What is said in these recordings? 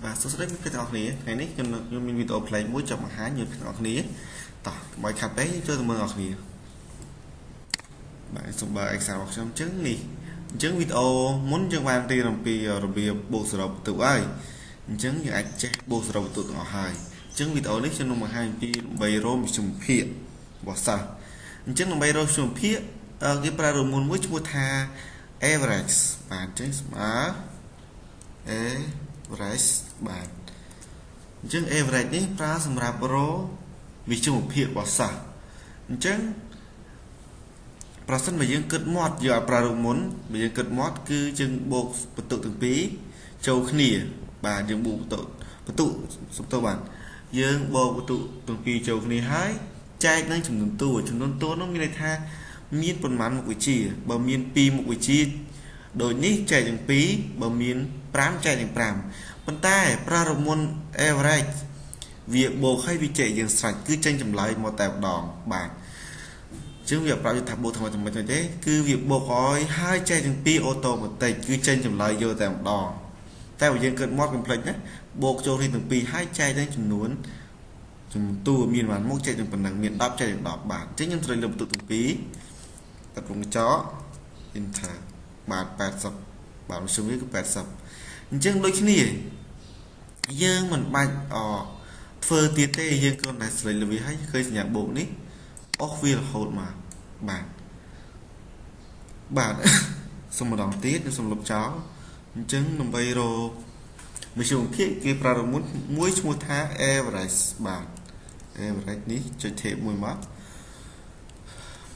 បាទសួស្តីមិត្តភក្តិទាំងអស់គ្នាថ្ងៃនេះខ្ញុំខ្ញុំមានវីដេអូប្លែកមួយចង់បង្ហាញញាតិទាំងអស់គ្នាតោះកុំឲ្យខាត់ពេកចូលទៅមើលអស់គ្នាបាទសូមបើឯកសាររបស់ខ្ញុំអញ្ចឹងនេះអញ្ចឹងវីដេអូមុនយើងបានរៀនអំពីរបៀបបូកសរុបបន្ទុកហើយអញ្ចឹងយើងអាចចេះបូកសរុបបន្ទុកទាំងអស់ហើយអញ្ចឹងវីដេអូនេះខ្ញុំនឹងបង្ហាញអំពីដើម្បីរកមធ្យមភាគរបស់សិស្សអញ្ចឹងដើម្បីរកមធ្យមភាគគេប្រើរូបមន្តមួយឈ្មោះថា average បាទអញ្ចឹងស្មើ average បាទអញ្ចឹង average នេះប្រើសម្រាប់រកវិជ្ជភាគរបស់សិស្សអញ្ចឹងប្រសិនបើយើងគិតមាត់យើងអត់ប្រើរូបមន្តបើយើងគិតមាត់គឺយើងបូកបន្ទុកទាំងពីរចូលគ្នាបាទយើងបូកបន្ទុកបន្ទុកសំទោសបាទយើងបូកបន្ទុកទាំងពីរចូលគ្នាហើយចែកនឹងចំនួនតួចំនួនតួនោះមានន័យថាមានប៉ុន្មានមុខវិជ្ជាបើមាន2មុខវិជ្ជាដូចនេះចែកទាំង2បើមាន5ចែកទាំង5ប៉ុន្តែប្រារមុន average វាបូកឲ្យវាចែកយើងស្រេចគឺចេញចម្លើយមកតែម្ដងបាទអញ្ចឹងវាប្រាប់ថាបូកថ្មីថ្មីទេគឺវាបូកឲ្យហើយចែកទាំងពីរអូតូម៉ាទិកគឺចេញចម្លើយយកតែម្ដងតែបើយើងគិតមាត់កុំភ្លេចណាបូកចូលគ្នាទាំងពីរហើយចែកនឹងចំនួនចំនួនតួមានប៉ុន្មានមុខចែកទាំងប៉ុណ្ណឹងមាន10ចែកទាំង10បាទអញ្ចឹងខ្ញុំត្រូវលើបន្ទុកទាំងពីរកាត់វងកញ្ចក់ enter បាទ80បាទមធ្យមវាគឺ80អញ្ចឹងដូចគ្នាយើងមិនបាច់អធ្វើទៀតទេយើងគ្រាន់តែ select លើវាហើយឃើញសញ្ញាបូកនេះអស់វារហូតមកបាទបាទសូមម្ដងទៀតខ្ញុំសូមលុបចោលអញ្ចឹងដើម្បីរកមធ្យមភាគគេប្រើរូបមន្តមួយឈ្មោះថា average បាទ average នេះចុច tab មួយមក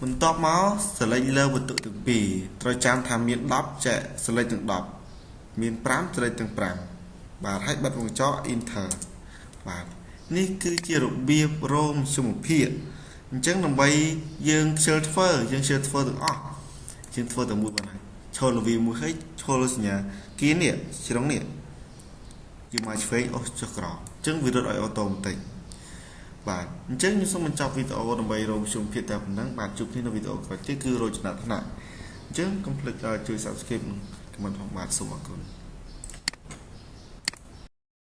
បន្ទាប់មក select លើវត្ថុទាំងពីរត្រូវចាំថាមាន10ចែក select ទាំង10មាន5 select ទាំង5បាទហើយបិទវងកញ្ចក់ enter បាទនេះគឺជារបៀបរោមជុំភាគអញ្ចឹងដើម្បីយើងខ្ជិលធ្វើយើងខ្ជិលធ្វើទាំងអស់យើងធ្វើតែមួយបានហើយឈរលវាមួយហើយឈរលើសញ្ញាគៀននេះជ្រុងនេះយើងមកឆ្វេងអូសចុះក្រោមអញ្ចឹងវារត់ឲ្យអូតូម៉ាទិកបាទអញ្ចឹងខ្ញុំសូមបញ្ចប់វីដេអូដើម្បីរកជុំភាគតែប៉ុណ្ណឹងបាទជួបគ្នានៅវីដេអូក្រោយទៀតគឺរកចំណាត់ថ្នាក់អញ្ចឹងកុំភ្លេចជួយ Subscribe និង Comment ផងបាទសូមអរគុណ។